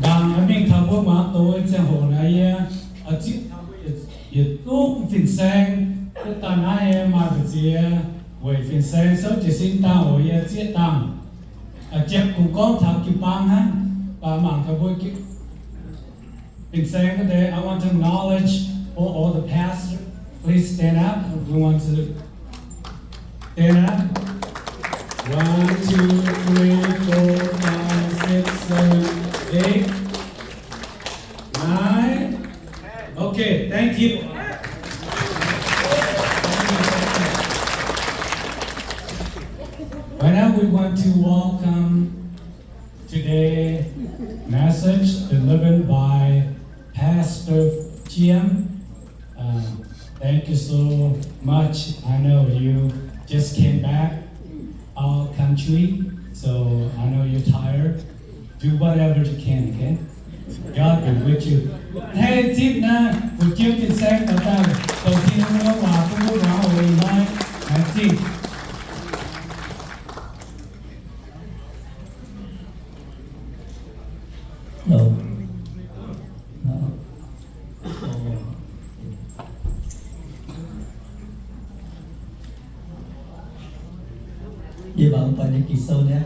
Ndaangc mingh taux mbuo muangx doz nyei ziangh hoc naaiv, yie zieqv taux mbuo yietc zungv fin-saeng, yietc daaih naaiv maaih mbu'ziex weic fin-saeng souv jiez sin dangh oc. Yie zieqv dangh, ziepc kungx gorngv taux jiu-baang hnangv, mv baac mangc gaax mbuo fin-saeng wuov deix. I want to acknowledge all, all the pastors. Please stand up. We want to stand up. One, two, three, four, five, six, seven, eight, nine. Okay, thank you. Right now we want to welcome today's message delivered by Pastor Jim. Uh, thank you so much. I know you just came back our country, so I know you're tired. Do whatever you can, okay? God be with you. Hneiv zipv naaiv, mbuo jienv fin-saeng daaih, dongh Tin-Hungh nyei waac bun mbuo muangx oc. Naaiv zipv. Yie mangc buatc nyei Ging-Sou niaa.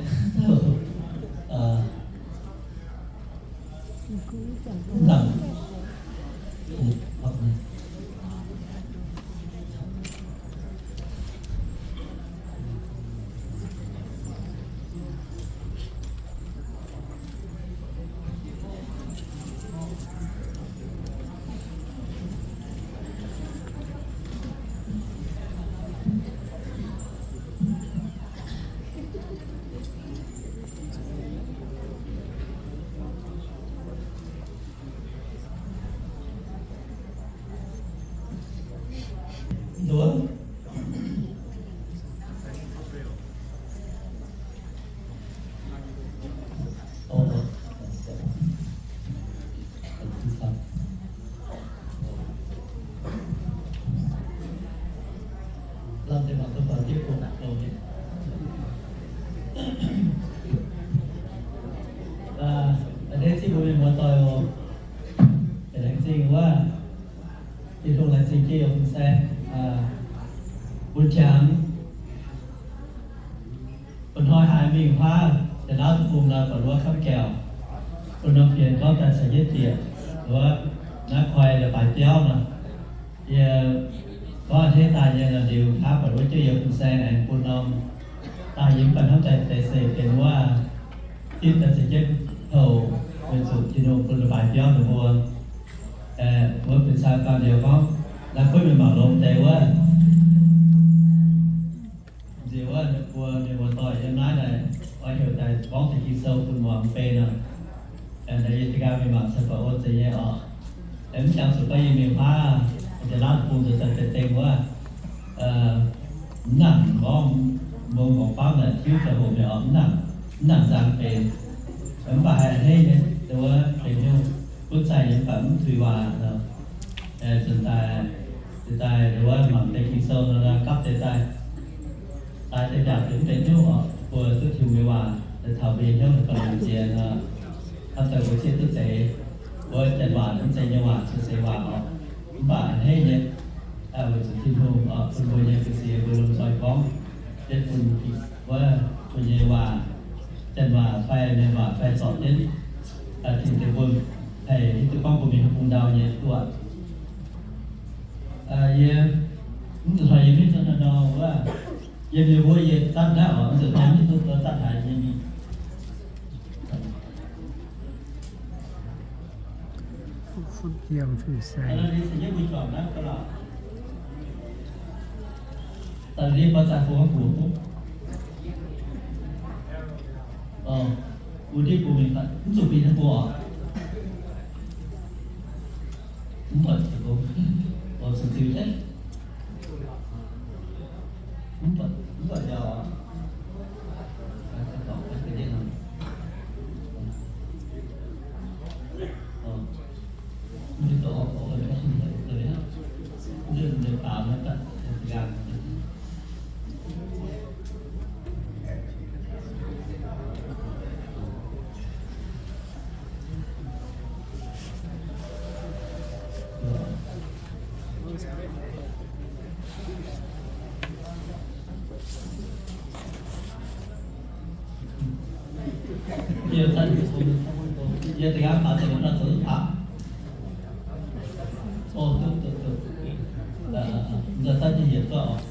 Laengz zingh wuov, Tin-Hungh laengz zingh jienv youz fin-saeng bun jangx. Ba'hnoi haiz mingh huaav da'naaiv deic-bung nor, buatc wuov kamv gaux, bun norm fienx gorngv daaih caux jienv bieqc wuov naaiv koi leiz-baaix biauv nor. Yie gorngv a'hneiv daaih nyei nor, liuz hnangv buatc wuov jienv youz fin-saeng aengx bun norm daaih yie mv baac hnamv daaih deix se benx wuov zipv daaih caux jienv houc weic zuqc Tin-Hungh bun leiz-baaix biauv ninh mbuo. Wuov benx caa gan liuz gorngv naaiv buonv mienh mangc longx deix wuov. Nziex wuov mbuo mienh muoz-doic yiem naaiv naaic oix heuc daaih gorngv deix Ging-Sou bun muangx beiv nor, yie za'gengh mingh mangc caux buatc o zeiz nyei oc. Mv jangx zuqc baav yie mingh huaav, deix laatv bung zoux daaih deix dengh wuov, mv nangc gorngv mbuo gorngv faamv naaic tiuv ziangh hoc mi'aqv oc, mv nangc, mv nangc nzang benx. Mv baac haiz a'hneiv nyei, dongh wuov benx hnyouv gunv zaih nyei mv baac mv tuix waac nor. Zunc daaih, deix daaih dongh wuov mangc deix Ging-Sou nor, gapv deix daaih, daaih deix mbiaauc deix mv benx hnyouv oc, buo duqv Tin-Hungh nyei waac daaih taux mbuo nyei hnyouv daaih bun mbuo nziex nor, hnamv daaih mbuo zieqv duqv deix wuov janx waac, mv zeiz nyei waac, cuotv seix waac oc. Mv baac a'hneiv nyei, weic zuqc Tin-Hungh oc, bun mbuo nyei ga'sie mbuo lomh nzoih gorngv jienv bun wuov mbuo nyei waac, janx waac fai mienh waac fai zorpc jienv, tengx deix mbuo haih hiuv duqv gorngv mbuo mingh haaix bung ndau nyei duqv. Yie mv zuqc hnoi yie mv zuqc hnoi nor wuov, yiem yie wuov yie zatv naaiv oc, mv zuqc hnoi mv zuqc zatv haic nyei mingh. Daaih ndiev baav zaih bung mv buoz bung. Bung ndiev bung mingh, mv zuqc bun haaix bung oc. Mv buatc, mv buatc ziux, mv buatc, mv buatc njaaux oc. Yie da'nqaang faaux deix nor zoux duqv baac. O, duqv, duqv, duqv. Nzauh daaih hietc duqv oc.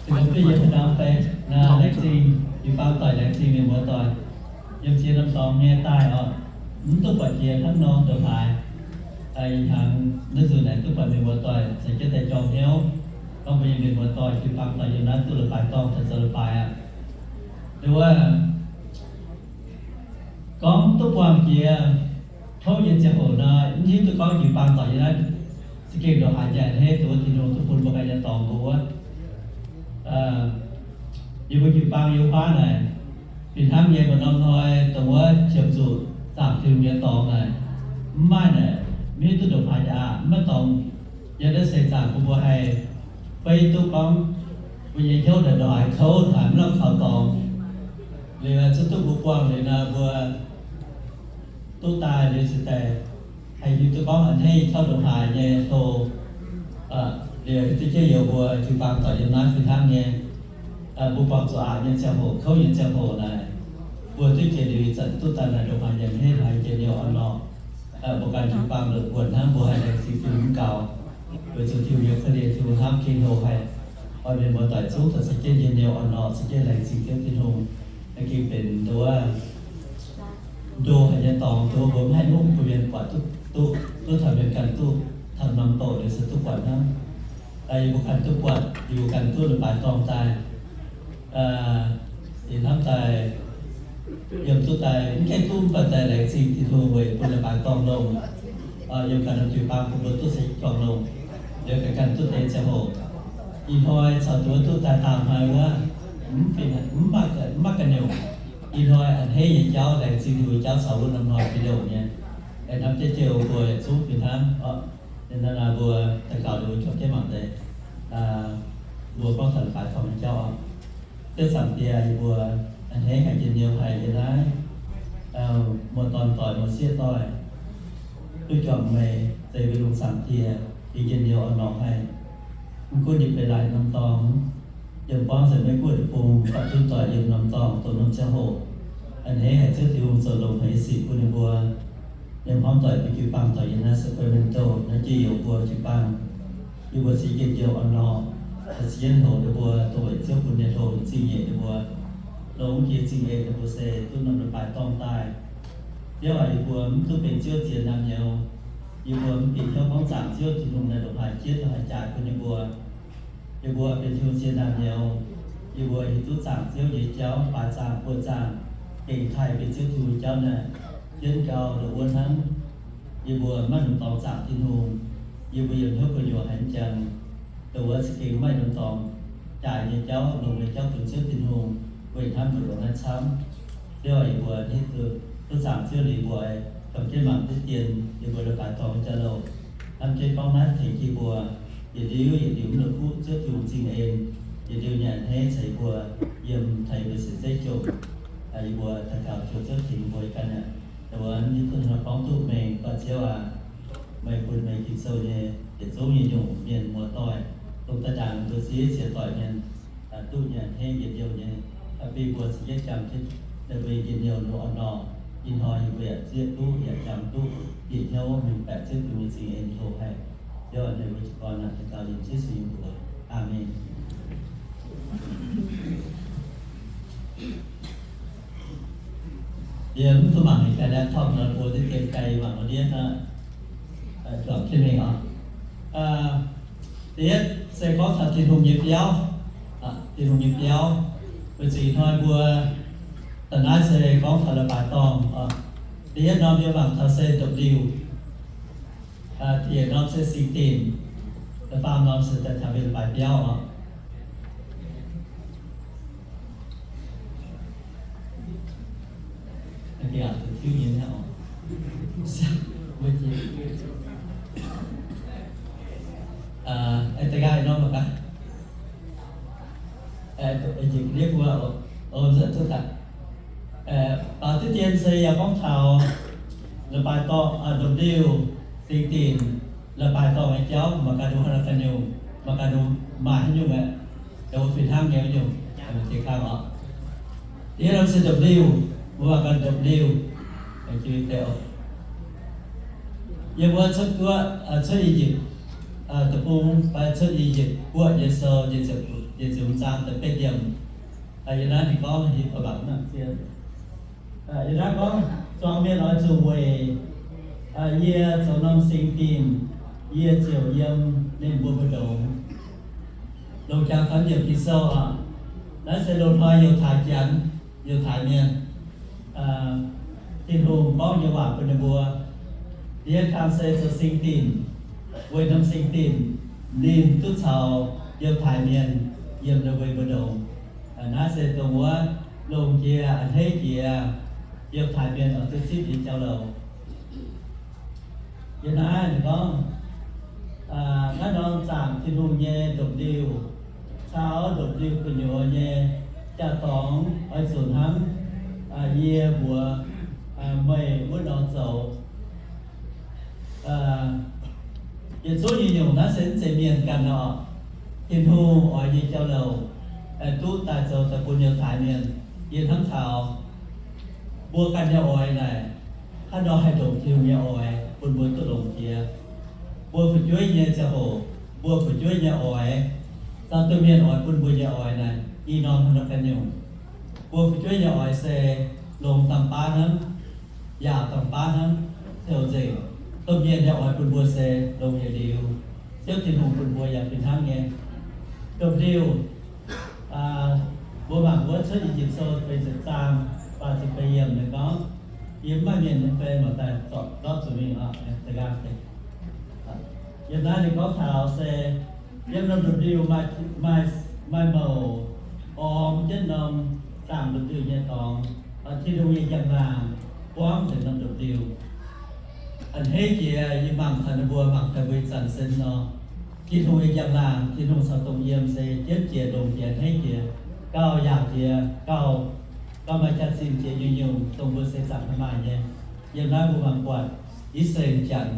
Yie mbuo fih yie mbuo nor fai, laengz zingh jiu-baang doic, laengz zingh mienh muoz doic, yiem ziex norm dorngx nyei daaih oc. Mv duqv buatc jiex hnangv nor ndongc haaix. Ih hnyangx naaiv nzunc naaic duqv buatc mienh muoz doic caux jienv daaih jorm hnyouv, gorngv mbuo nyei mienh muoz doic jiu-baang doic yiem naaiv duqv leiz-baaix dorngh daaih zoux leiz-baaix aqv. Nduov wuov, gorngv duqv buangh jiex kouv nyei ziangh hoc nor, mv hiuv duqv gorngv jiu-baang doic yiem naaiv za'gengh ndongc haaix njaih a'hneiv duqv Tin-Hungh duqv bun mbuo ganh nyei dorngx mbuo wuov. Yie mbuo jiu-baang yiem wuov naaic, fih hnangv nyei, maaih norm hnoi dongh wuov qiemx zuqc zaangc Tin-Hungh nyei dorngx naaic, mv maaih naaic, mv hiuv duqv ndongc haaix aqv, mv maaih dorngx yiem naaiv seix zaangc bun mbuo haih fei duqv gorngv mbuo nyei hnyouv naaic ndongc haaix kouv, ndongc haaix mv lamh kaux dorngx. Liuz zuqc duqv mbuo buangh liuz nor, mbuo duqv daaih liuz cingx daaih haih hiuv duqv gorngv a'hneiv jauv ndongc haaix nyei hlo. Liuz hiuv duqv jienv youz mbuo jiu-baang doic yiem naaiv fih hnangv nyei, mbuo buangh zuqc aqc nyei ziangh hoc, kouv nyei ziangh hoc naaic, mbuo duqv jiex liuz ih zanc duqv daaih naaic ndongc haaix yiem a'hneiv, ndongc haaix yiem njien-youh orn-lorqc. Mbuo ganh jiu-baang longc buonc hnangv, mbuo haih laengz zingh Tin-Hungh mv gaux, weic zuqc Tin-Hungh nyei korv-lienh, Tin-Hungh hnamv gengh hlo haic. Orn mienh muoz doic zungv daaih za'gengh njien-youh orn-lorqc, za'gengh laengz zingh Ziouv Tin-Hungh. Naaiv gengh benx nduov ndo haic nyei dorngx, nduov mbuo mv haih nuqv, mbuo mienh buatc duqv, duqv, duqv taux mienh ganh duqv taux norm doqc liuz se duqv buatc hnangv. Yie mbuo ganh duqv buatc, yie mbuo ganh duqv leiz-baaix dorngh daaih. Ih hnamv daaih yiem duqv daaih mv gaengh duqv mv baac daaih laengz zingh Tin-Hungh weic bun leiz-baaix dorngh longh. Yiem ganh norm jiu-baang bun mbuo duqv se dorngh longh, liuz ganh ganh duqv deix ziangh hoc. Ih hnoi caux duqv duqv daaih daanh hnoi wuov, mv fih, mv maaih, mv maaih ganh nyungc. Ih hnoi a'hneiv nyei jauv, laengz zingh Tin-Hungh nyei jauv caux wuov norm hnoi fih ndongc nyei. Ih hnamv jienv jienv mbuo yietc zungv fih hnangv oc. Ih hnoi naaic mbuo daux gaux liuz mbuo juangc jienv mangc deix. Mbuo gorngv taux leiz-baaix dorngh nyei jauv oc. Ziouv Zaangc Diex, yie mbuo a'hneiv haic, njien-youh haic yiem naaiv muoz-dorn doic, muoz-sieqv doic, duqv juangc meih, zeiz mbuo longx Zaangc Diex, yie njien-youh orn-lorqc haic. Mv gunv yie benx laaix norm dorngx, yiem buangv nzengc Meiv Guoqv deic-bung, baac zunv doic yiem norm dorngx dongh norm ziangh hoc, a'hneiv haic Ziouv Tin-Hungh zoux longx haic nyei sic bun ninh mbuo. Yiem hmuangv doic mbuo jiu-baang doic yiem naaiv Sacramento naaiv jiex youh mbuo jiu-baang, yie mbuo se njien-youh orn-lorqc, se jienv hlo ninh mbuo, dongh weic Ziouv bun nyei hlo zingh nyeic ninh mbuo, longx jiex zingh en ninh mbuo se duqv norm leiz-baaix dorngh daaih. Ziouv aac, yie mbuo mv duqv benx Ziouv ziex naamh nyouz. Yie mbuo mv bieqc hnyouv gorngv zaangc Ziouv Tin-Hungh naaiv ndongc haaix jienv ndongc haaix jaaix bun yie mbuo. Yie mbuo benx Tin-Hungh ziex naamh nyouz. Yie mbuo hiuv duqv zaangc Ziouv nyei jauv, baaix zaangc, buoz zaangc, gengh taaih benx Ziouv Tin-Hungh nyei jauv naaic, jienv gau dongh wuov hnangv. Yie mbuo maiv norm dorngx zaangc Tin-Hungh. Yie mbuo yiem hnyouv gu'nyuoz haic m'jangc, dongh wuov za'gengh maiv norm dorngx jaaix nyei jauv, longx nyei jauv bun Ziouv Tin-Hungh, weic hnamv mbuo longx naaiv camv. Ziouv aac, yie mbuo hiuv duqv zaangc Ziouv liuz mbuo aengx juangc jienv mangc diqv dien, yie mbuo leiz-baaix dorngh nyei jauv-louc. Hnamv jienv gorngv naaiv tengx jienv mbuo, yietc liuz yietc liuz mv la'kuqv Ziouv Tin-Hungh zingh en, yietc liuz nyanc a'hneiv ceix mbuo, yiem taux yie mbuo sienx zeiv jomc. Yie mbuo daux gaux tov Ziouv tengx mbuo ganh aqv. Dongh wuov hiuv duqv nor gorngv duqv mengh, buatc Ziouv aac, meih bun meih Ging-Sou nyei yietc zungv nyei nyungc mienh muoz-doic, dongh daaih ndaangc mbuo ziex ziex doic mienh duqv nyanc a'hneiv njien-youh nyei, bun mbuo cingx jienv jangx jienv ninh mbuo nyei njien-youh longx orn-lorqc. Ih hnoi yie mbuo yaac zieqv duqv, yaac jangx duqv, bieqc hnyouv mingh baeqc Ziouv Tin-Hungh nyei zingh en hlo haic. Ziouv aac, meih mbuo jiu-baang naaic daux gaux yiem Yesu nyei mbuox. Aamen. Yie mv duqv mangc ninh ganh laptop nor, mbuo diqv dien ganh mangc wuov ndiev aqv. Juangc jienv mingh oc. Da'yietv se gorngv taux Tin-Hungh nyei biauv. Tin-Hungh nyei biauv. Weic zuqc ih hnoi mbuo da'naaiv se gorngv taux leiz-baaix dorngh. Da'yietv norm yie mangc taux se W. Da'yietv norm se singx dinc. Da'faam norm se daaih taux mbuo leiz-baaix biauv oc. Baaux diqv dien se yaac gorngv taux leiz-baaix dorngh, W, singx dinc, leiz-baaix dorngh nyei jauv mangc gaax nduov haaix ganh nyungc, mangc gaax nduov maaih haaix nyungc aeqv, dongh fih hnangv nyei nyungc, jiex kang oc. Yie norm se ndopv-liuh, mbuo mangc gaax ndopv-liuh. Yiem wuov cuotv guoqv, cuotv I^yipv deic-bung fai cuotv I^yipv guoqv nyei sou, nyic ziepc hmz zaang da'betv yiemc. Yiem naaiv ninh gorngv, yie baac mangc zien. Yiem naaiv gorngv zuangx mienh oix zuqc weic yie zoux norm singx dinc, yie ziouc yiem ninh mbuo mbu'ndongx. Longc jangx taux yiem Ging-Sou oc. Naaiv se loz-hnoi Yiutai Janx, Yiutai mienh, Tin-Hungh gorngv nyei waac bun ninh mbuo. Yie kang se zoux singx dinc, weic norm singx dinc ninh duqv caux Yiutai mienh yiem ninh mbuo mbu'ndongx. Naaiv se dongh wuov longc jiex a'hneiv jiex Yiutai mienh oix duqv zipv nyei jauv-louc. Yiem naaiv ninh gorngv, naaiv norm zaangc Tin-Hungh nyei ndopv-liuh caux ndopv-liuh gu'nyuoz nyei jaa-dorngx oix zuqc hnangv yie mbuox meih wuov nor zoux. Yietc zungv nyei nyungc naaiv se mv zeiz mienh ganh oc. Tin-Hungh oix nyei jauv-louc duqv daaih zoux daaih bun Yiutai mienh. Yie hnamv taux mbuo ganh nyei oix naaic, haaix nor haih ndongc Tin-Hungh nyei oix bun mbuo duqv longc jiex? Mbuo fu'jueiv nyei ziangh hoc, mbuo fu'jueiv nyei oix, zaux duqv mienh oix bun mbuo nyei oix naaic, i norm haaix nor ganh nyungc? Mbuo fu'jueiv nyei oix se longx dangh baav hnangv, yaac dangh baav hnangv, ziouc nzengc. Domh mienh nyei oix bun mbuo se longx yietc liuz. Ziouv Tin-Hungh bun mbuo yaac fih hnangv nyei. Ndopv-liuh, mbuo mangc wuov Cuotv I^yipv Sou feix ziepc zaang faah ziepc feix yiemc ninh gorngv, yie mv maaih mienh nyei fei mangc daaih zorpc ndortv zuqc mingh oc, da'nqaang deix. Yiem naaiv ninh gorngv taux se yiem norm ndopv-liuh maaih, maaih mouc ormx jienv norm zaangc ndopv-liuh nyei dorngx, Tin-Hungh nyei njang-laangc buangv nzengc norm ndopv-liuh. A'hneiv jiex yie mangc taux ninh mbuo, mangc taux mbuo ih zanc se nor, Tin-Hungh nyei njang-laangc, Tin-Hungh caux dongh yiem se jienv jiex, longx jiex, a'hneiv jiex, gauh yaauc jiex, gauh, gauh maaih jaax-zinh jiex nyungc-nyungc, dongh mbuo seix zaangc haih maaih nyei. Yiem naaiv mbuo mangc buatc I^saa^laa^en Janx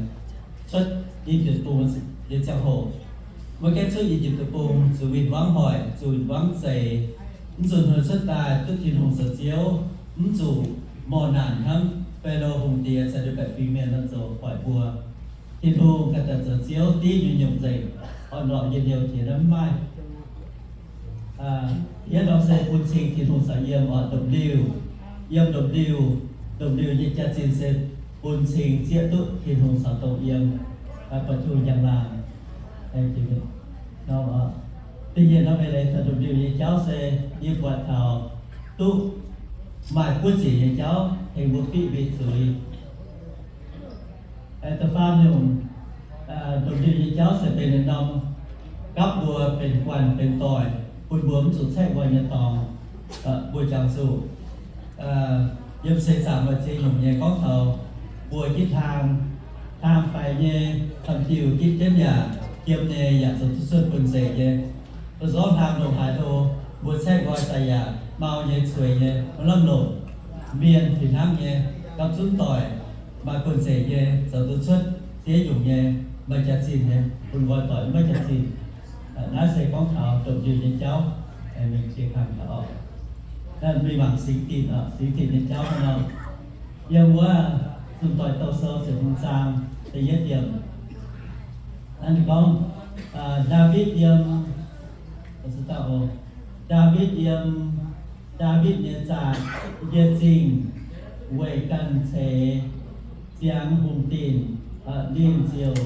cuotv I^yipv Deic-Bung nyei ziangh hoc, maiv gaengh cuotv I^yipv Deic-Bung, zuqc win-wangv hoic, zuqc win-wangv zeix. Mv nzunc haaix cuotv daaih duqv Tin-Hungh zoux Ziouv, mv zuqc morh naanc hnangv Faalo Hungh Diex caux ninh baeqc fingx mienh nor zoux hoic mbuo. Tin-Hungh ganh daaih zoux Ziouv, div nyungc-nyungc nzengc, orn-lorqc njien-youh jiex naaiv mv maaih. Yietv norm se bun cing Tin-Hungh caux yiem oc, ndopv-liuh. Yiem ndopv-liuh, ndopv-liuh nyei jaax-zinh se bun cing zieqv duqv Tin-Hungh caux dongh yiem, buatc Tin-Hungh njang-laangc. Da'nyeic norm eix leiz taux ndopv-liuh nyei jauv se yie buatc taux duqv maaih buov ziec nyei jauv tengx mbuo fiqv mbic zuiz. Da'faam nyungc, ndopv-liuh nyei jauv se benx norm gapv mbuo benx guanh benx doic, bun mbuo mv zuqc caeqv nqoi nyei dorngx. Mbuo jangx zuqc yiem seix zaangc maaih ziex nyungc nyei gorngv taux mbuo gitv hlang, hlang faix nyei, camv diuh gitv jienv yaac jiem nyei, yaac zoux duqv cuotv bun nzengc nyei. Mbuo zorqv hlang ndongc haaix hlo, mbuo caeqv nqoi daaih yaac mau nyei, cueix nyei, maiv lamh longc. Mienh fih hnangv nyei, gapv zunv doic maaih bun nzengc nyei, zoux duqv cuotv ziex nyungc nyei, maaih jaax-zinh nyei, bun nqoi doic maiv jaax-zinh. Naaiv se gorngv taux ndopv-liuh nyei jauv. Mingh jiex kangx taux oc. Mingh mangc singx dinc oc, singx dinc nyei jauv nor. Yiem wuov Zunh Doic Douh Sou ziepc hmz zaang da'yietv yiemc. Naaiv ninh gorngv, Ndaawitv yiem, Ndaawitv yiem, Ndaawitv nyei zaangc, nyei zingh, weic ganh ceix ziangx hungh dinc, ninh ziouc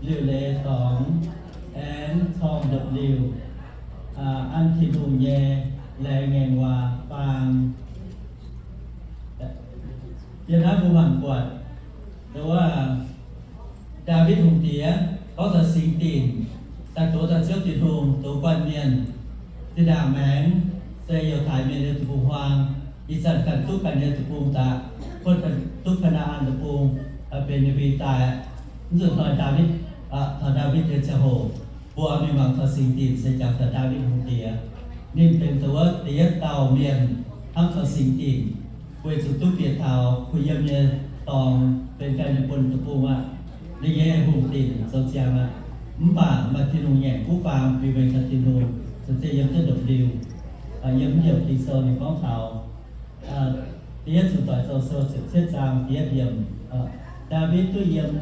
liuc leiz dorngx, aengx corng ndopv-liuh, an Tin-Hungh nyei laengz ngaengc waac faang. Yiem naaiv mbuo mangc buatc, Ndaawitv Hungh Diex gorngv taux singx dinc, daaih doz daaih Ziouv Tin-Hungh, doz guanh mienh. Zinh ndaangc maengx se Yiutai Mienh yiem deic-bung-huaang, ih zanc ganh duqv ganh nyei deic-bung daaih, duqv Kaa^naa^an Deic-Bung, benx ninh mbuo daaih. Mv nzunc hnoi Ndaawitv, taux Ndaawitv nyei ziangh hoc, mbuo mingh mangc taux singx dinc se jangx taux Ndaawitv Hungh Diex. Ninh benx dongh wuov da'yietv dauh mienh hnamv taux singx dinc, weic zuqc duqv bieqc taux kuh yiem nyei dorngx benx ganh nyei buonv deic-bung aqv. Ninh nyei hungh dinc zoux ziangx aqv. Mv baac maaih Tin-Hungh ngaengc kuv faang, biux mengh taux Tin-Hungh, caux jienv yiem duqv ndopv-liuh. Yiem mv heuc Ging-Sou ninh gorngv taux Da'yietv Zuqc Doic Zoux Sou ziepc cietv zaang da'yietv yiemc. Ndaawitv duqv yiem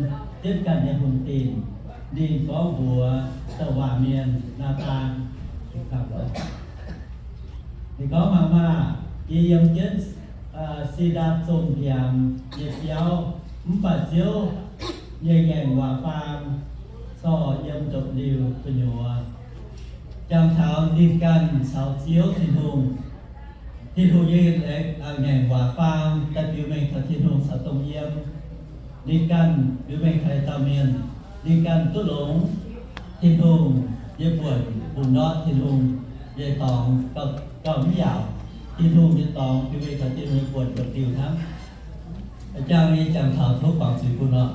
jienv ganh nyei hungh dinc, ninh gorngv mbuox douc waac mienh Naadaan. Ninh gorngv, Mangc maah! Yie yiem jienv si^ndaa zongh ndiangx nyei biauv, mv baac Ziouv nyei ngaengc waac faang corc yiem ndopv-liuh gu'nyuoz. Jangx taux ninh ganh caux Ziouv Tin-Hungh, Tin-Hungh nyei ngaengc waac faang daaih biux mengh taux Tin-Hungh caux dongh yiem. Ninh ganh biux mengh taux dauh mienh, ninh ganh duqv longx Tin-Hungh nyei buonc, mbungh-ndortv Tin-Hungh nyei dorngx gauh mv yaauc. Tin-Hungh nyei dorngx biux mengh taux Tin-Hungh nyei buonc ndopv-liuh hnangv. Jangx nyei jangx taux tov guangc zuiz bun oc.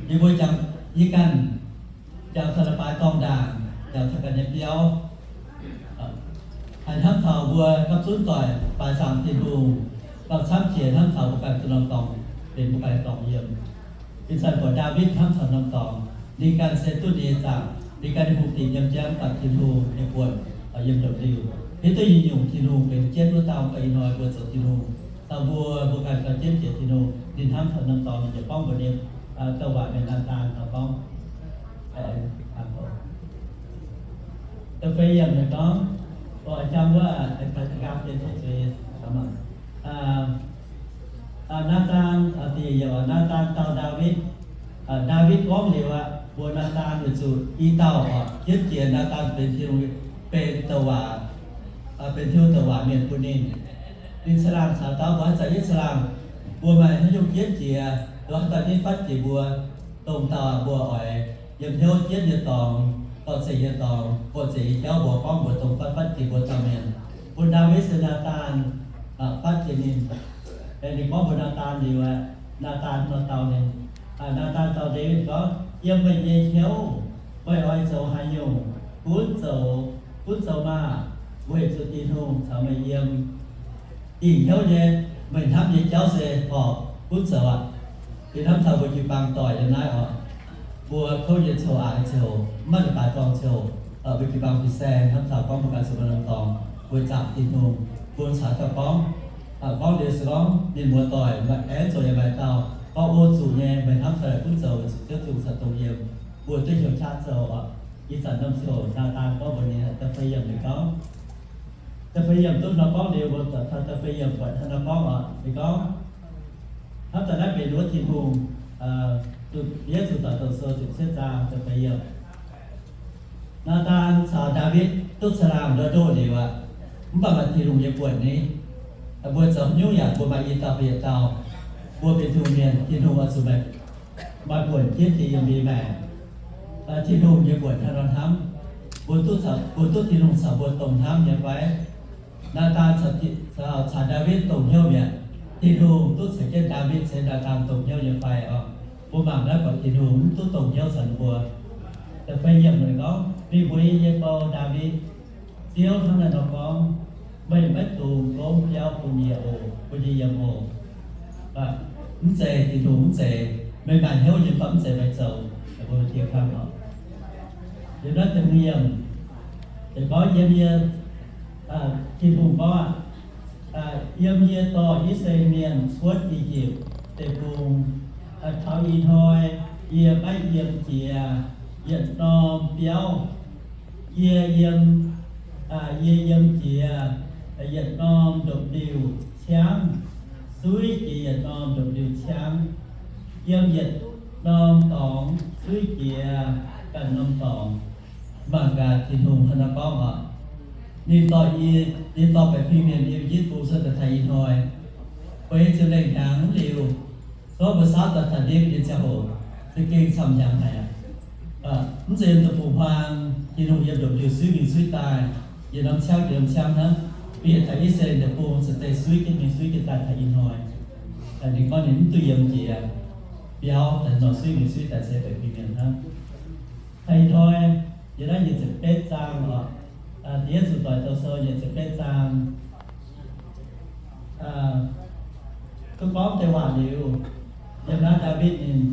Yie mbuo jangx, yie ganh jangx taux leiz-baaix dorngh ndaangc, jangx taux ganh nyei biauv, haih hnamv taux mbuo gapv zunv doic baaix zaangc Tin-Hungh, gauh camv jiex hnamv taux mbuo ganh duqv norm dorngx benx mbuo ganh nyei dorngx yiem. Ih zanc buatc Ndaawitv hnamv taux norm dorngx, ninh ganh se duqv ninh nyei zaangc, ninh ganh nyei hungh dinc yiem jienv, mv baac Tin-Hungh nyei buonc yiem ndopv-liuh. Hiuv duqv nyei nyungc Tin-Hungh benx jienv wuov dauh, mv baac ih hnoi mbuo zoux Tin-Hungh, caux mbuo, mbuo ganh gauh jienv jiex Tin-Hungh. Ninh hnamv taux norm dorngx, ninh ziouc gorngv mbuox ninh douc waac mienh Naadaan nor gorngv, da'feix yiemc ninh gorngv, jang wuov, nqaang dien zuqc zuiz, Naadaan, da'yietv yiemc, Naadaan dau Ndaawitv, Ndaawitv gorngv liuz aqv, mbuox Naadaan weic zuqc i dauh oc, jienv jiex Naadaan benx Tin-Hungh, benx douc waac, benx Tin-Hungh douc waac mienh bun ninh. Ninh caangh laangh caux dauh mbuo haaix zanc yie caangh laangh, mbuo maaih haaix nyungc jienv jiex, mbuo haaix dauh jienv fatv jiex mbuo, dongh dauh mbuo oix yiem hnyouv jienv nyei dorngx, dorh zengc nyei dorngx, buoqc zengc nyei jauv mbuox gorngv mbuox dongh fatv fatv jiex mbuo dauh mienh. Bun Ndaawitv se Naadaan fatv jiex ninh. Ninh gorngv mbuox Naadaan liuz aqv, Naadaan nor dau ninh. Naadaan dau Ndaawitv gorngv, Yiem meih nyei hnyouv, meih oix zoux haaix nyungc, gunv zoux, gunv zoux maah! Weic zuqc Tin-Hungh caux meih yiem. Dingc hnyouv nyei, meih hnamv nyei jauv se horpc gunv zoux aqv. Yie hnamv taux mbuo jiu-baang doic yiem naaiv oc, mbuo kouv nyei ziouc, aqc nyei ziouc, mv maaih leiz-baaix dorngh ziouc, mbuo jiu-baang fin-saeng hnamv taux gorngv mbuo ganh zuqc maaih norm dorngx weic zaangc Tin-Hungh. Bun caux dauh gorngv, gorngv liuz se gorngv ninh muoz-doic aengx zoux yaac maaih dauh gorngv, O, zuqc nyei, meih hnamv taux naaic gunv zoux weic zuqc Ziouv Tin-Hungh caux dongh yiem. Mbuo duqv heuc qaqv zoux oc. Ih zanc norm ziouc Naadaan gorngv mbuox ninh da'feix yiemc ninh gorngv, da'feix yiemc duqv nor gorngv liuz, mbuo da'feix yiemc buatc hnangv nor gorngv oc. Ninh gorngv, hnamv daaih naaiv benx wuov Tin-Hungh, Da'yietv Zuqc Doic Zoux Sou ziepc cietv zaang da'feix yiemc. Naadaan caux Ndaawitv duqv caangh laangh ndoh ndoh liuz aqv, mv baac maaih Tin-Hungh nyei buonc ni. Mbuo zoux haaix nyungc yaac mbuo maaih i dauh fai yietc dauh, mbuo benx Tin-Hungh mienh, Tin-Hungh oix zuqc maaih, maaih buonc jienv jiex yiem mbuo nyei maengc. Tin-Hungh nyei buonc hnangv nor hnamv, mbuo duqv, mbuo duqv Tin-Hungh caux mbuo dongh hnamv nyei fai? Naadaan caux, caux Ndaawitv dongh hnyouv mi'aqv. Tin-Hungh duqv ceix jienv Ndaawitv ceix Naadaan dongh hnyouv nyei fai oc? Mbuo mangc naaiv buatc Tin-Hungh mv duqv dongh hnyouv caux ninh mbuo. Da'feix yiemc ninh gorngv, Mingh mbuox yie nyei bou Ndaawitv, Ziouv hnangv naaiv nor gorngv, Meih maiv dungx gomv biauv bun yie oc, bun yie yiem oc. Mv zeiz, Tin-Hungh mv zeiz. Meih maaih hnyouv yiem, mv baac mv zeiz meih zoux. Mbuo dieh hnangv nor. Yiem naaiv da'hmz yiemc, gorngv yiem yie, Tin-Hungh gorngv aqv, yiem yie dorh I^saa^laa^en Mienh cuotv I^yipv Deic-Bung taux ih hnoi, yie maiv yiem jiex yietc norm biauv. Yie yiem, yie yiem jiex yietc norm ndopv-liuh ciangv, suiv jiex yietc norm ndopv-liuh ciangv, yiem yietc norm dorngx suiv jiex ganh norm dorngx. Mangc gaax Tin-Hungh hnangv naaiv gorngv oc. Ninh dorh, ninh dorh baeqc fingx mienh yiem I^yipv Deic-Bung cuotv daaih taux ih hnoi, beix ziepc lengh hnyangx liuz, gorngv mbuo saauv daaih taux ndiev nyei ziangh hoc, za'gengh camv hnyangx haic aqv. Mv zeiz yiem deic-bung-huaang, Tin-Hungh yiem ndopv-liuh suiv mingh suiv daaih, yietc norm ciangv yietc norm ciangv hnangv. Bieqc taux I^saa^laa^en Deic-Bung za'gengh suiv jienv mingh suiv jienv daaih taux ih hnoi. Ninh gorngv ninh mv duqv yiem jiex biauv, daaih nor suiv mingh suiv daaih se baeqc fingx mienh hnangv. Taux ih hnoi, yiem naaiv nyic ziepc betv zaang oc, Da'yietv Zuqc Doic Zoux Sou nyic ziepc betv zaang, duqv gorngv deix waac liuz, yiem naaiv Ndaawitv ninh,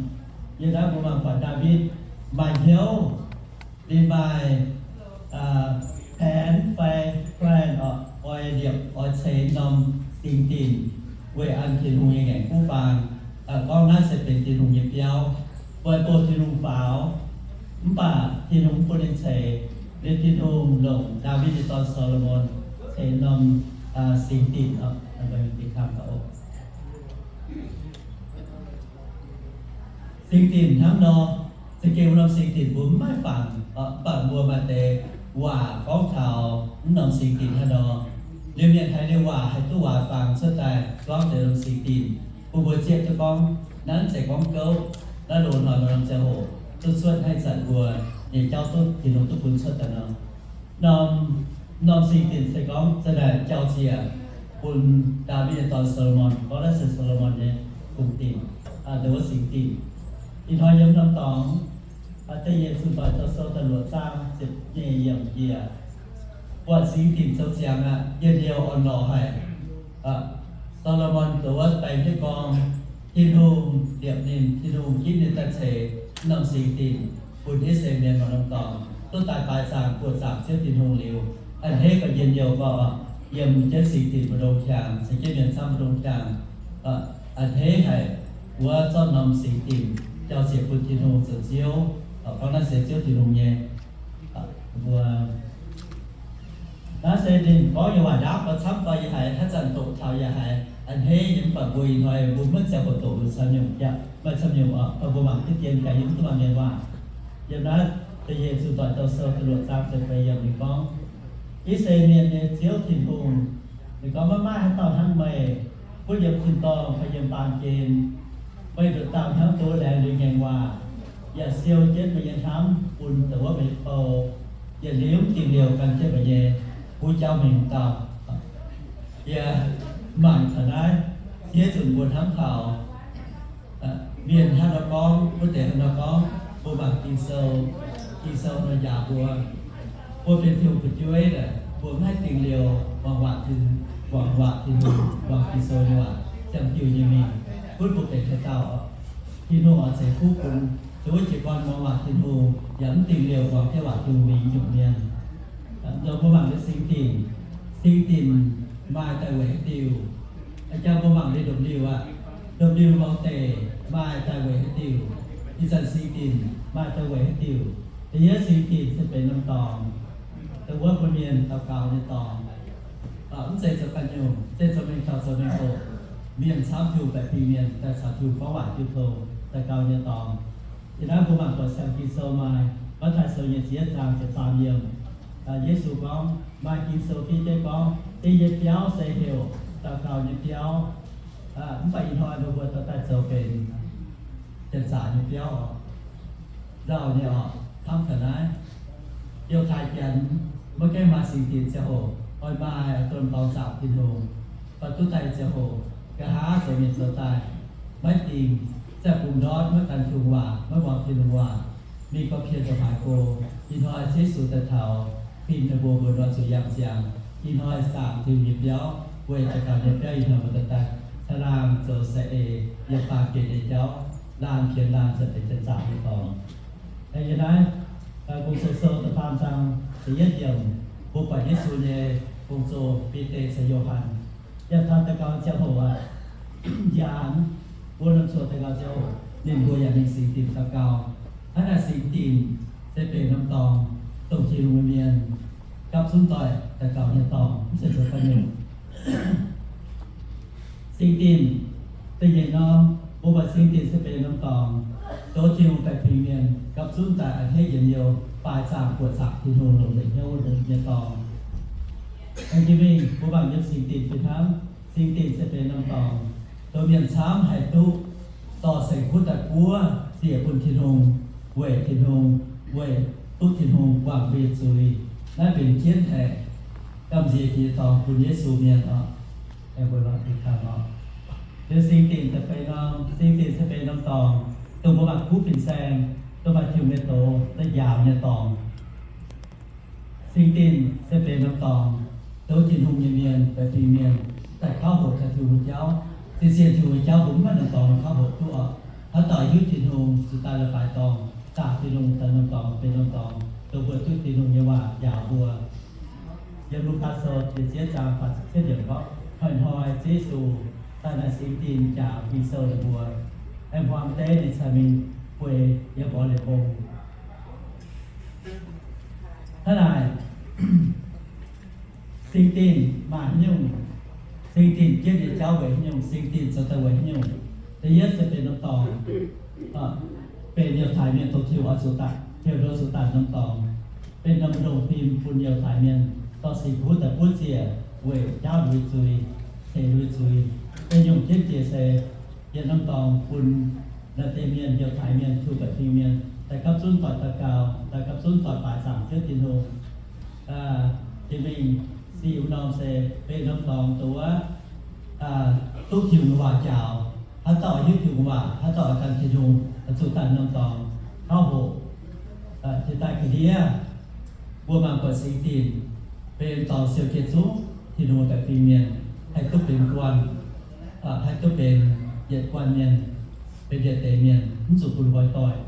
yiem naaiv mbuo mangc buatc Ndaawitv maaih hnyouv, ninh maaih แผน fai plan oc, oix liepc oix ceix norm singx dinc. weic an Tin-Hungh nyei ngaengc kuv faang, gorngv naaiv se benx Tin-Hungh nyei biauv, weic bun Tin-Hungh faaux. Mv baac Tin-Hungh mv bun ninh ceix. Liuz Tin-Hungh longc Ndaawitv nyei dorn, Saa^lo^morn, ceix norm singx dinc. Singx dinc hnangv nor, za'gengh norm singx dinc mbuo mv maaih fangx, mv baac mbuo maaih deix waac gorngv taux mv norm singx dinc hnangv nor. Liuz mienh haiz liuz waac haih duqv waac fangx cuotv daaih gorngv deix norm singx dinc bun mbuo zieqv duqv gorngv naaiv mv zeiz gorngv gouv. Naaiv loz-hnoi maaih norm ziangh hoc duqv cuotv naaiv zanc mbuo nyei jauv duqv Tin-Hungh duqv bun cuotv daaih nor. Norm, norm singx dinc se gorngv za'naaic jauv-ziec bun Ndaawitv nyei dorn, Saa^lo^morn, gorngv naaiv se Saa^lo^morn nyei fungx dinc, dongh wuov singx dinc. Ih hnoi yiem norm dorngx, Da'nyeic Zunh Doic Douh Sou da'luoqc zaang ziepc nyeic yiemc njiec, buatc singx dinc zoux ziangx aqv, njien-youh orn-lorqc haic. Saa^lo^morn dongh wuov baeng jienv gorngv, Tin-Hungh liepc ninh, Tin-Hungh ginv ninh daaih ceix norm singx dinc bun I^saa^laa^en Mienh maaih norm dorngx duqv daaih baaix zaangc buoqc zaangc Ziouv Tin-Hungh liuz, a'hneiv gauh njien-youh gorqv, yiem jienv singx dinc mbu'ndongx qangx, caux jienv mienh camv mbu'ndongx qangx, a'hneiv haic. Wuov zorqv norm singx dinc jauv-ziec bun Tin-Hungh zoux Ziouv, gorngv naaiv se Ziouv Tin-Hungh nyei. Mbuo naaiv se ninh gorngv nyei waac ndaauv gauh camv gauh yaac haiz, haaix zanc doqc taux yaac haiz, a'hneiv nyei. Mv baac mbuo ih hnoi mbuo maiv ziangh hoc doqc liuz camv nyungc, maaih camv nyungc oc, mv baac mbuo mangc duqv dien gaax yiem duqv maaih mienh waac. Yiem naaiv Da'nyeic Zunh Doic Douh Sou da'luoqc zaang ziepc feix yiemc ninh gorngv, I^saa^laa^en Mienh nyei Ziouv Tin-Hungh, ninh gorngv, maiv maaih haaix dauh hnangv meih, gunv yiem tin-dorngh fai yiem baamh gen. Meih nduqc dauh hnangv doz laengz liuz ngaengc waac, yaac siou jienv meih nyei hnamv bun dongh wuov meih nyei bou, yietc liuz mv dingc liouc gan jienv meih nyei huv jauv mingh dauh. Yie mangc taux naaiv, ziex nzunc mbuo hnamv taux mienh hnangv nor gorngv, wuov deix hnangv nor gorngv, mbuo mangc Ging-Sou, Ging-Sou nor njaaux mbuo. Mbuo benx Tin-Hungh fu'jueiv, mbuo maiv haih dingc liouc muangx waac Tin, muangx waac Tin-Hungh, muangx Ging-Sou nyei waac, ziangh diuh nyei mingh. Gunv mbuo benx haaix dauh, Tin-Hungh oix ceix fuqv bun. Dongh wuov jiez gorn muangx waac Tin-Hungh yaac mv dingc liouc muangx jienv waac Tin-Hungh mingh nyungc mienh. Nzunc mbuo mangc liuz singx dinc, singx dinc maaih daaih weic haaix diuc? Jang mbuo mangc liuz ndopv-liuh aqv, ndopv-liuh lorz deic maaih daaih weic haaix diuc? Ih zanc singx dinc maaih daaih weic haaix diuc? Da'yietv, singx dinc se benx norm dorngx, dongh wuov bun mienh daux gaux nyei dorngx. Mv zeiz zoux ganh nyungc, mv zeiz zoux mengh dauh zoux mengh doqc. Mienh camv Tin-Hungh baeqc fingx mienh daaih caux Tin-Hungh gorngv waac jiu tong daux gaux nyei dorngx. Ih naaiv mbuo mangc buatc siang Ging-Sou maaih Matv^taai Sou nyei ziepc yietv zaang ziepc faam yiemc. Yesu gorngv, maaih Ging-Sou fiev jienv gorngv, ding nyei biauv se heuc daux gaux nyei biauv. Mv baac ih hnoi mbuo mbuo dorh daaih zoux benx janx-zaqc nyei biauv oc. Nzauh nyei oc, hnamv taux naaiv. Yiutai Janx maiv gaengh maaih singx dinc ziangh hoc, oix maaih domh dorngx zaangc Tin-Hungh. Baac duqv daaih ziangh hoc, nqa'haav zoux mienh zoux daaih, maiv dingc, zaih bungx ndortv, maiv gan Tin-Hungh waac, maiv muangx Tin-Hungh waac, mingh gorngv pien dongh haaix go. Ih hnoi Yesu daaih taux, kuinx ninh mbuo mbuo nor zuqc yangh ziangx. Ih hnoi zaangc Tin-Hungh nyei biauv, weic daux gaux nyei biauv ih hnoi mbuo daaih daaih caangh laangh zoux saeng-eix yiem baamh gen nyei jauv, laanh pien laanh zaih deix janx-zaqc nyei dorngx. Yiem naaiv Gong-Zoh Sou da'faam zaang da'yietv yiemc, mbuo buatc Yesu nyei gong-zoh, Bide caux Yo^han, yaac taux daux gaux ziangh hoc aqv. Njaanx mbuo norm zuoqc daux gaux ziangh hoc, ninh mbuo yaac mingh singx dinc daux gaux. Hnangv naaic singx dinc se benx norm dorngx, dongh Tin-Hungh nyei mienh gapv zunv doic daux gaux nyei dorngx, mv zeiz zoux ganh nyungc. Singx Dinc da'nyeic norm, mbuo buatc Singx Dinc se benx norm dorngx, zoux Tin-Hungh baeqc fingx mienh gapv zunv daaih a'hneiv njien-youh, baaix zaangc buoqc zaangc Tin-Hungh longc nzengc hnyouv wuov nyei dorngx. Aengx jiex mingh mbuo mangc yiem Singx Dinc fih hnangv. Singx Dinc se benx norm dorngx, zoux mienh camv haih duqv dorh saeng-kuv daaih buov ziec bun Tin-Hungh, weic Tin-Hungh, weic duqv Tin-Hungh guangc mbuo nyei zuiz. Naaiv benx jienv haic, gamh nziex jiex dorngx bun Yesu mienh oc. Liuz Singx Dinc da'feix norm, Singx Dinc se benx norm dorngx, dongh mbuo mangc kuv fin-saeng, dongh maaih Tin-Hungh nyei doz daaih njaaux nyei dorngx. Singx Dinc se benx norm dorngx, dongh Tin-Hungh nyei mienh, baeqc fingx mienh, daaih kauv hoqc taux Tin-Hungh nyei jauv. Sin sienx Tin-Hungh nyei jauv mbuo mv maaih norm dorngx kauv hoqc duqv oc. Haaix dauh hiuv Tin-Hungh zuqc daaih la'baaix dorngx, zaangc Tin-Hungh daaih norm dorngx benx norm dorngx, dongh mbuo duqv Tin-Hungh nyei waac njaaux mbuo. Yiem Lugaa Sou da'ziepc yietv zaang faah ziepc cietv yiemc gorngv, hnoi-hnoi Ziouv Yesu daaih naaic singx dinc jaax Ging-Sou ninh mbuo, aengx hmuangx deix ninh caux mingh bueix yiem orn liepc mbong. Hnangv naaic, singx dinc maaih haaix nyungc, singx dinc jienv nyei jauv weic haaix nyungc, singx dinc zoux daaih weic haaix nyungc. Da'yietv se benx norm dorngx, benx youh taaix mienh dongh Tin-Hungh oix zuqc daaih, Tin-Hungh oix zuqc daaih norm dorngx, benx norm mbu'ndongx fim bun youh taaix mienh dorh singx kuv daaih buov ziec weic jaauv lui-zuiz, ceix lui-zuiz. Da'nyungc jienv jiex se yietc norm dorngx bun naaiv deix mienh, youh taaix mienh, Tin-Hungh baeqc fingx mienh, daaih gapv zunv doic daux gaux, daaih gapv zunv doic baaix zaangc Ziouv Tin-Hungh. Jiex mingh sic wuov norm se benx norm dorngx dongh wuov duqv Tin-Hungh waac njaaux, haaix dauh hiuv Tin-Hungh waac, haaix dauh gan Tin-Hungh, zuqc daaih norm dorngx kauv hoqc. Jiex daaih ga'ndiev, mbuo mangc buatc singx dinc benx dorngx siou jienv zungv Tin-Hungh baeqc fingx mienh, haih duqv benx guanh, haih duqv benx yietc guanh mienh, benx yietc deix mienh, mv zuqc bun nqoi doic,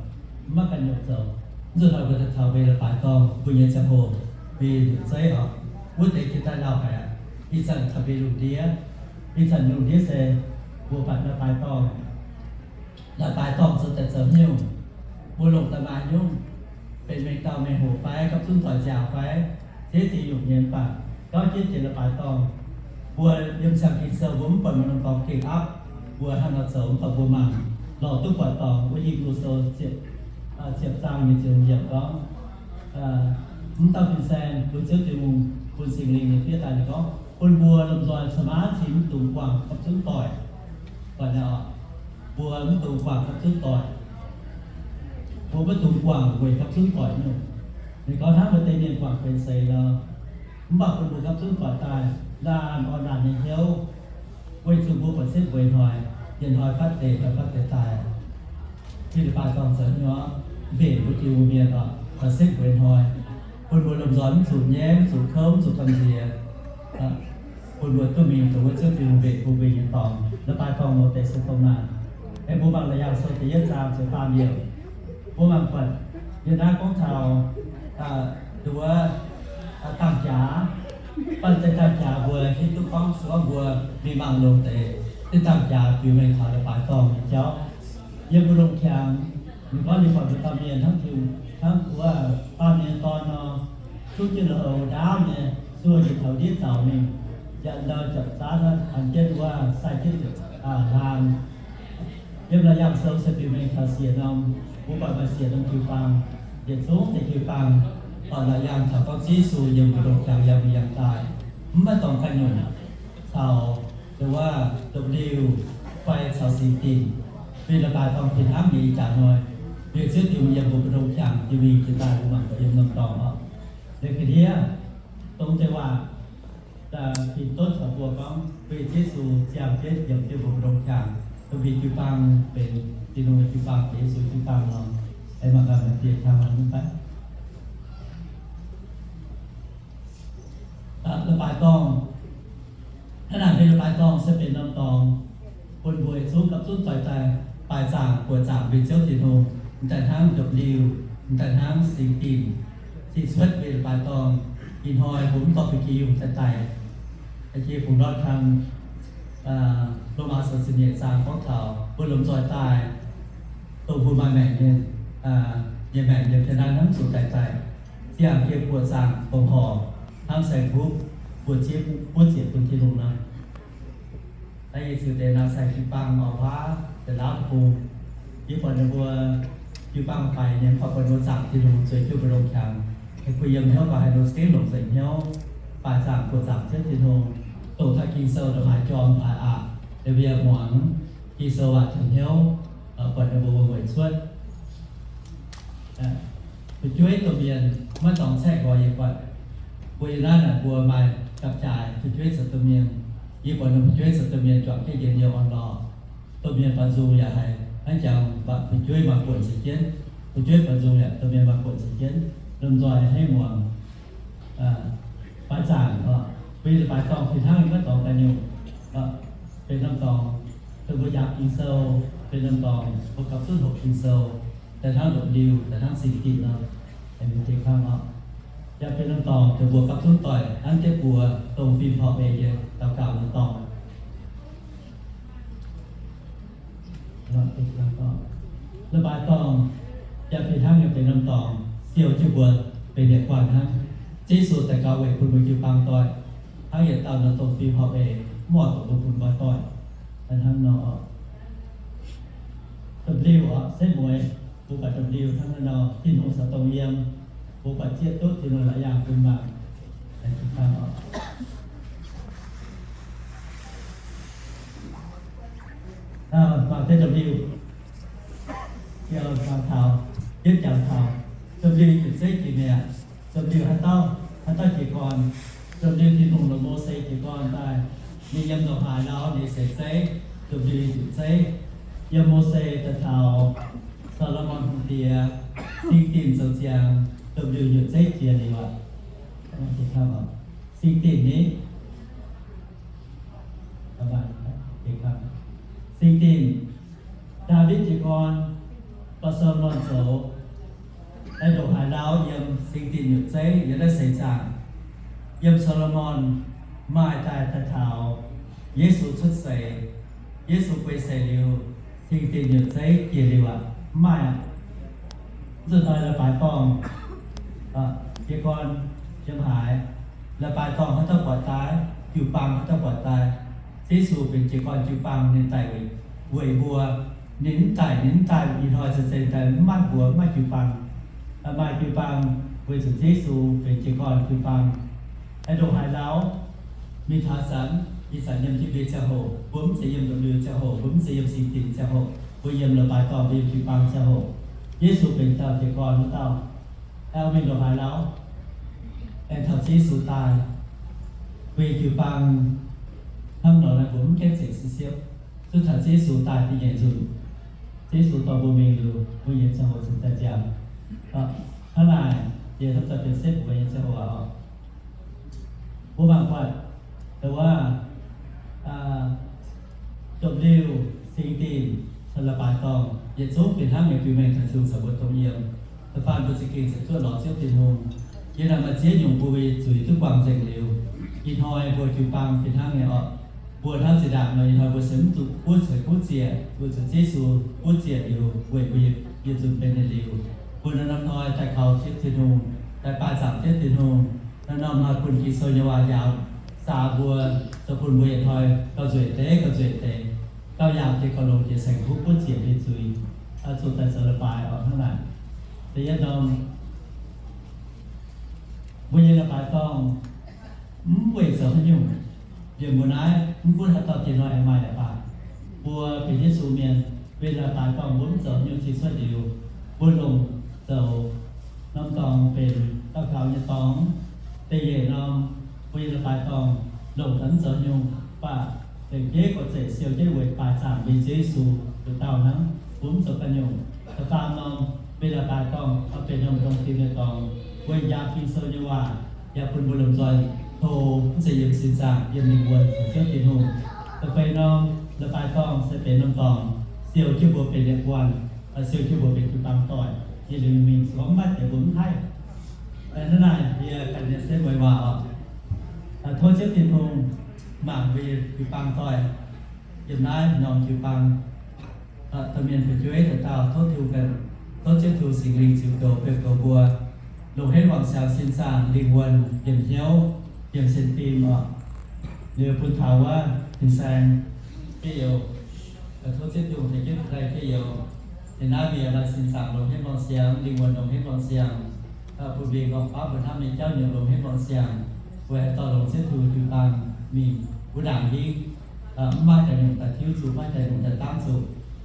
mv maiv ganh nyungc zoux. Mv zuqc hnoi mbuo daaih taux mbuo nyei leiz-baaix dorngh, mbuo nyei ziangh hoc, mbuo nyei zeiv oc, wuov deix jiex daaih lauh haic aqv. Ih zanc taux mbuo lungh ndiev, ih zanc lungh ndiev se mbuo buatc leiz-baaix dorngh, leiz-baaix dorngh zoux daaih zoux haaix nyungc, mbuo longc daaih maaih haaix nyungc, benx mengh dauh mengh hoc fai gapv zunv doic nziaauc fai, ziex ziex nyungc nyei mv baac gauh jienv jiex leiz-baaix dorngh. Mbuo yiem siang Ging-Sou mbuo mv buatc maaih norm dorngx gengh aapv mbuo hnangv nor zoux, mv baac mbuo mangc lorz duqv buatc dorngx wuov Hipv^lu Sou ziepc zaang nyei ziepc yiemc gorngv, mv dauh fin-saeng bun Ziouv Tin-Hungh, bun Singx Lingh nyei fiev daaih, ninh gorngv bun mbuo lomh nzoih cin-maanc cin mv dungx guangc gapv zunv doic. Buatc naaiv oc, mbuo mv dungx guangc gapv zunv doic. Mbuo maiv dungx guangc weic gapv zunv doic nyungc. Ninh gorngv hnangv mbuo deix mienh guangc benx seix nor, mv baac bun mbuo gapv zunv doic daaih laanh orn laanh nyei hnyouv, weic zuqc mbuo buatc setv mbeix hnoi, yietc hnoi fatv deix, hnoi fatv deix daaih. Fih leiz-baaix dorngh zoux haaix nyungc? Mbenc mbuo Tin-Hungh mienh oc, buatc setv mbeix hnoi, bun mbuo lomh nzoih mv zuqc nyaiv, mv zuqc kouv, mv zuqc gamh nziex, bun mbuo duqv mingh dongh wuov Ziouv Tin-Hungh mbenc bun mbuo nyei dorngx. Leiz-baaix dorngh longx deix se dongh naaic. Aengx mbuo mangc Laauc Yaangh Sou da'yietv zaang ziepc faam yiemc. Mbuo mangc buatc yiem naaiv gorngv taux dongh wuov dangh jaax, baac deix dangh jaax mbuo hiuv duqv gorngv se gorngv mbuo mingh mangc longx deix, deix dangh jaax biux mengh taux leiz-baaix dorngh nyei jauv. Yiem mbu'ndongx qangx, ninh gorngv ninh buatc mbuo dauh mienh hnangv Tin-Hungh, hnangv wuov baamh mienh nyei dorn nor, zuqv jienv loz-ndaauv nyei, zuov njiec taux ndiev zaux mingh, yaac ndau japc zaanv an jienv wuov sai jienv hlang. Yiem Laauc Yaangh Sou se biux mengh taux siec norm, mbuo buatc maaih siec norm jiu-baang, yietc zungv deix jiu-baang, buatc Laauc Yaangh taux gorngv Ziouv Yesu yiem mbu'ndongx qangx yangh mingh yangh daaih, mv maaih dorngx ganh nyungc caux dongh wuov ndopv-liuh fai caux singx dinc, fih leiz-baaix dorngh fih hnangv nyei ih jaax hnoi, liuz Ziouv Tin-Hungh yiem mbuo mbu'ndongx qangx jiex mingh jiex daaih, mbuo mangc buatc yiem norm dorngx oc. Liuz ga'ndiev, dongh deix waac fih duqv caux mbuo gorngv, bun Yesu ziangh jienv yiem jienv mbuo mbu'ndongx qangx, dongh mbuo jiu-baang benx Tin-Hungh nyei jiu-baang, benx Yesu jiu-baang nor, aengx mangc gaax maaih dieh qangx mangc mv baac Leiz-baaix dorngh. Hnangv naaic mbuo leiz-baaix dorngh se benx norm dorngx bun mbuo yietc zungv gapv zunv doic daaih baaix zaangc buoqc zaangc mbuo Ziouv Tin-Hungh, m'daaih hnangv ndopv-liuh, m'daaih hnangv singx dinc, cih cuotv mbuo leiz-baaix dorngh. Ih hnoi mbuo mv dorh ba'gi yungh daaih daic. Jiex fungc ndortv kang, Lomaa Sou ziepc nyeic zaang gorngv taux mbuo lomh nzoih daaih, dongh mbuo maaih maengc nyei, nyei maengc nyei fien-nang hnamv zuqc daic daic, ziangh jienv buoqc zaangc fongc horc hnangv saeng-kuv, buoqc zieqv buov ziec bun Tin-Hungh nor. Naaiv yie ziux deix naaiv sai jiu-baang auv-huaav deix laauv bung, yie buatc ninh mbuo jiu-baang faix nyei, mv baac buatc ninh mbuo zaangc Tin-Hungh zueiz jienv mbu'ndongx qangx, ninh mbuo yiem hnyouv baac haaix nor za'gengh longc nzengc hnyouv baaix zaangc buoqc zaangc Ziouv Tin-Hungh, doqc taux Ging-Sou ndongc haaix jorm haaix aqc, ninh mbuo yaac muangx Ging-Sou waac tengx hnyouv, buatc ninh mbuo wuom-mueic cuotv. Fu'jueiv domh mienh maiv dorngx caeqv nqoi yie buatc. Mbuo yiem naaiv naaic mbuo maaih gapv-jaaix fu'jueiv zoux domh mienh. Yie buatc ninh fu'jueiv zoux domh mienh juangc jienv njien-youh orn-lorqc. Domh mienh baaux nzung yaac haiz hnangv jangx mv baac fu'jueiv maaih buonc caux jienv. Fu'jueiv baaux nzung yaac domh mienh maaih buonc caux jienv. Lomh nzoih haaix nyungc muangx baaix zaangc oc. Bun yie leiz-baaix dorngh fih hnangv yie maiv dorngx ganh nyungc. Benx norm dorngx dongh mbuo njaaux Ging-Sou, benx norm dorngx mbuo gapv zunv hoqc Ging-Sou, daaih hnangv ndopv-liuh, daaih hnangv singx dinc nor, aengx mbuo deix kangv oc. Yaac benx norm dorngx dongh mbuo gapv zunv doic hnangv jienv mbuo dongh fim horpc eix nyei daux gaux nyei dorngx. Leiz-baaix dorngh yaac fih hnangv nyei benx norm dorngx siou jienv mbuo benx yietc guanh hnangv. Yesu daaih gaux weic bun mbuo jiu-baang doic, hnangv yietc dauh norm dongh fiuv horpc eix, mv oix doqc mbuo bun nqoi doic. Hnangv nor, W oc, setv mueiz, mbuo buatc W hnangv naaiv nor, Tin-Hungh caux dongh yiem, mbuo buatc zieqv duqv Tin-Hungh la'yangh bun mangc. Mangc deix W, mangc taux, yietv jangx taux W nyei zeiv jiex mi'aqv. W haaix dauh, haaix dauh jiez gorn? W Tin-Hungh longc Mose jiez gorn daaih, ninh yiem ndongc haaix lauh ninh seix zeiv, W nyei zeiv. Yiem Mose daaih taux Saa^lo^morn Hungh Diex, singx dinc zoux ziangx, W nyei zeiv jiex liuz aqv. Singx dinc ni, singx dinc, Ndaawitv jiez gorn, dorh Saa^lo^morn zoux, aengx ndongc haaix lauh yiem singx dinc nyutc zeiv yiem naaiv seix zaangc. Yiem Saa^lo^morn maaih daaih daaih taux Yesu cuotv seix, Yesu guei seix liuz, singx dinc nyutc zeiv jiex liuz aqv. Mv maaih aqv. Zuqc daaih la'baaix dorngh jiez gorn yiem haaix, la'baaix dorngh haaix dauh buatc daaih, jiu-baang haaix dauh buatc daaih, Yesu benx jiez gorn jiu-baang ninh daic weic mbuo. Ninh mv daic, ninh mv daaih ih hnoi cen-ceqv daaih mv maaih mbuox, mv maaih jiu-baang. Maaih jiu-baang weic zuqc Yesu benx jiez gorn jiu-baang. Aengx ndongc haaix lauh mingh taux zanc, ih zanc yiem jienv mbuo nyei ziangh hoc, mbuo mv zeiz yiem ndopv-liuh ziangh hoc, mbuo mv zeiz yiem singx dinc ziangh hoc, mbuo yiem la'baaix dorngh, mbuo yiem jiu-baang ziangh hoc. Yesu benx dauh jiez gorn wuov dauh. Aengx mingh ndongc haaix lauh, aengx taux Yesu daaih, mbuo nyei jiu-baang hnangv nor naaiv mbuo mv gaengh zengc siepv-siepv. Zuqc taux Yesu daaih da'nyeic nzunc, Yesu dorh mbuo mingh liuz, mbuo nyei ziangh hoc cingx daaih ziangx. Hnangv naaic, yie hnamv daaih benx setv mbuo nyei ziangh hoc oc. Mbuo mangc buatc, wuov, ndopv-liuh, singx dinc, caux la'baaix dorngh, yietc zungv fih hnangv nyei biux mengh taux Tin-Hungh caux mbuo dongh yiem. Da'faanh mbuo za'gengh ceix zuoqv lorz Ziouv Tin-Hungh. Yiem naaiv maaih ziex nyungc bun mbuo nyei zuiz duqv buangh nzengc liuz, ih hnoi mbuo jiu-baang fih hnangv nyei orqc. Mbuo hnangv zinh ndaangc nor, ih hnoi mbuo se mv zuqc buov ceix buov ziec, weic zuqc Yesu buov ziec liuz weic mbuo yietc zungv benx yietc liuz. Mbuo naaiv norm hnoi daaih kaux Ziouv Tin-Hungh, daaih baaih zaangc Ziouv Tin-Hungh, naaiv norm hnoi bun Ging-Sou nyei waac njaaux zaah mbuo, zoux bun mbuo yietc hnoi gauh nzueic deix, gauh nzueic deix, gauh yaangh deix, gauh longx deix saeng-kuv buov ziec nyei zuiz. Zuqc daaih zoux leiz-baaix oc hnangv naaic. Da'yietv norm, mbuo nyei leiz-baaix dorngh mv weic zoux haaix nyungc. Liemh mbuo naaiv mv gunv haaix dauh diex hnoi aengx maaih yaac baac, mbuo benx Yesu mienh, weic leiz-baaix dorngh mbuo mv zoux haaix nyungc cing cuotv liuz, mbuo longc zoux norm dorngx benx gauh gaux nyei dorngx. Da'nyeic norm, mbuo nyei leiz-baaix dorngh longc daaih mv zoux haaix nyungc, baac lengc jeiv gorx-zeic siou jienv weic baaix zaangc mbuo nyei Ziouv Yesu nduqc dauh hnangv, mbuo mv zoux ganh nyungc. Da'faam norm, mbuo nyei leiz-baaix dorngh oix benx norm ndongc dingh nyei dorngx, weic njaaux Ging-Sou nyei waac, yaac bun mbuo lomh nzoih tov mv zeiz yiem sin zaangc, yiem lingh wuonh caux Ziouv Tin-Hungh. Da'feix norm, leiz-baaix dorngh se benx norm dorngx siou jienv mbuo benx yietc guanh, siou jienv mbuo benx jiu-baang doic, yietc liuz mingh se gorngv mv maaih deix mbuo mv haih. Hnangv naaic yie ganh nyei setv mueiz waac oc. Tov Ziouv Tin-Hungh mangc mbuo nyei jiu-baang doic yiem naaiv norm jiu-baang, domh mienh fu'jueiv dauh dauh, tov Tin-Hungh, tov Ziouv Tin-Hungh Singx Lingh ziux goux beu goux mbuo, longc henv wangc siangx sin zaangc lingh wuonh yiem hnyouv, yiem sin fim oc. Liuz bun taux wuov fin-saeng jienv youh, tov Ziouv Tin-Hungh tengx jienv fin-saeng jienv youh. Yiem naaiv mienh maaih sin zaangc longc henv wangc siangx, lingh wuonh longc henv wangc siangx, bun mbuo gorngv baav mbuo hnamv nyei jauv nyei longc henv wangc siangx, weic haih dorh longc Ziouv Tin-Hungh jiu-baang mingh wuov ndaangc hingv. Mv maaih daaih nyungc daaih tiuv zuqc, mv maaih daaih nyungc daaih dangv zuqc.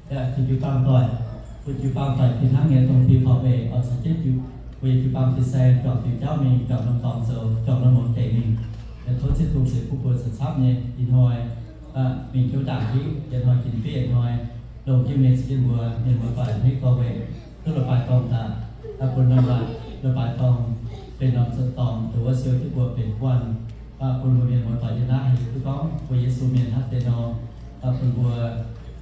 Yaac jiu-baang doic, bun jiu-baang doic fih hnangv nyei dongh fiuv horpc eix oix caux jienv mbuo nyei jiu-baang fin-saeng juangc diuc jauv mingh, juangc norm dorngx zoux, juangc norm muangx deic mingh. Tov Ziouv Tin-Hungh ceix fuqv mbuo caux camv nyei ih hnoi mingh jienv ndaangc hingv, yietc hnoi ginv bieiv yietc hnoi, longc jienv mienh caux jienv mbuo mienh muoz-doic hmeiv gorx-youz duqv leiz-baaix dorngh daaih, bun norm leiz-baaix dorngh benx norm zoux dorngx, dongh wuov siou jienv mbuo benx guanh, bun mbuo mienh muoz-doic yiem naaiv haih hiuv duqv gorngv mbuo Yesu mienh hnangv deix nor, bun mbuo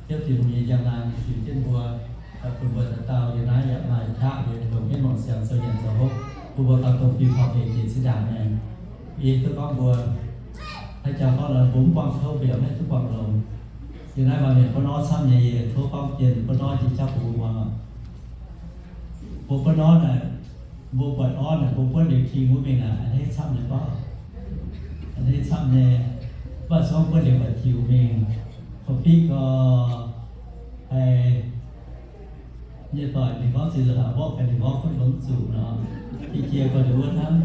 Ziouv Tin-Hungh nyei njang-laangc ziux jienv mbuo, bun mbuo dauh dauh yiem naaiv yaac maaih qaqv liuz longc henv wangc siangx zoux nyanc zoux hopv, bun mbuo gauh dongh fiuv horpc eix jiex zinh ndaangc mingh. Yie duqv gorngv mbuo haih jangx gorngv nor, mbuo mv buangh kouv mbuo yaac mv haih duqv buangh longx. Yie naaiv maaih mienh buonv orv camv nyei, yie tov gorngv jiex buonv orv jiex jauv bun mbuo muangx oc. Mbuo buonv orv naaic, mbuo buatc orv naaic, mbuo buonv liuz king wuov mingh naaic, a'hneiv camv nyei gorngv, a'hneiv camv nyei. Mv baac se gorngv buonv liuz buatc tiux mingh, korv-fiqv gau, haiz nyei doic ninh gorngv zinh nzauh haic, mborqv gaax ninh gorngv gunv longx zuqc nor, jiex jiex gau liuz wuov hnangv,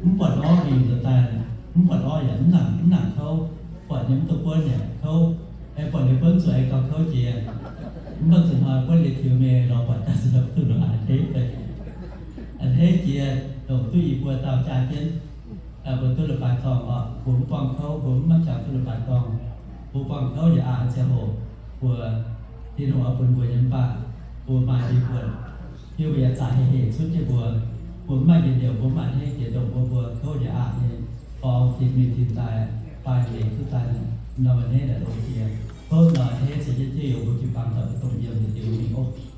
mv buatc orv mingh nzuonx daaih, mv buatc orv yaac mv nangc, mv nangc kouv, buatc nyei mv duqv buonv yaac kouv, aengx buatc liuz buonv zuqc aengx gauh kouv jiex. Mv baac zuqc hnoi buonv liuz tiux mingh lorz buatc daaih zuqc duqv longx a'hneiv, a'hneiv jiex, dongh duqv yie mbuo dauh jaa jienv, mbuo duqv leiz-baaix dorngh oc, mbuo mv buangh kouv, mbuo mv maiv jangx duqv leiz-baaix dorngh, mbuo buangh kouv yaac aqc ziangh hoc, mbuo Tin-Hungh oix bun mbuo nyei mv baac mbuo maaih yie buonc, yie mbuo yaac zaqc heh hec cuotv jienv mbuo. Mbuo mv maaih njien-youh, mbuo mv maaih a'hneiv jiex ndongc mbuo, mbuo kouv yaac aqc nyei, borngz tin mingh tin daaih, fai lengc duqv daaih, norm a'hneiv naaic longx jiex. Tov norm a'hneiv ceix jienv jienv yiem mbuo jiu-baang dauh mv dungx yiem nyei Tin-Hungh mingh oc.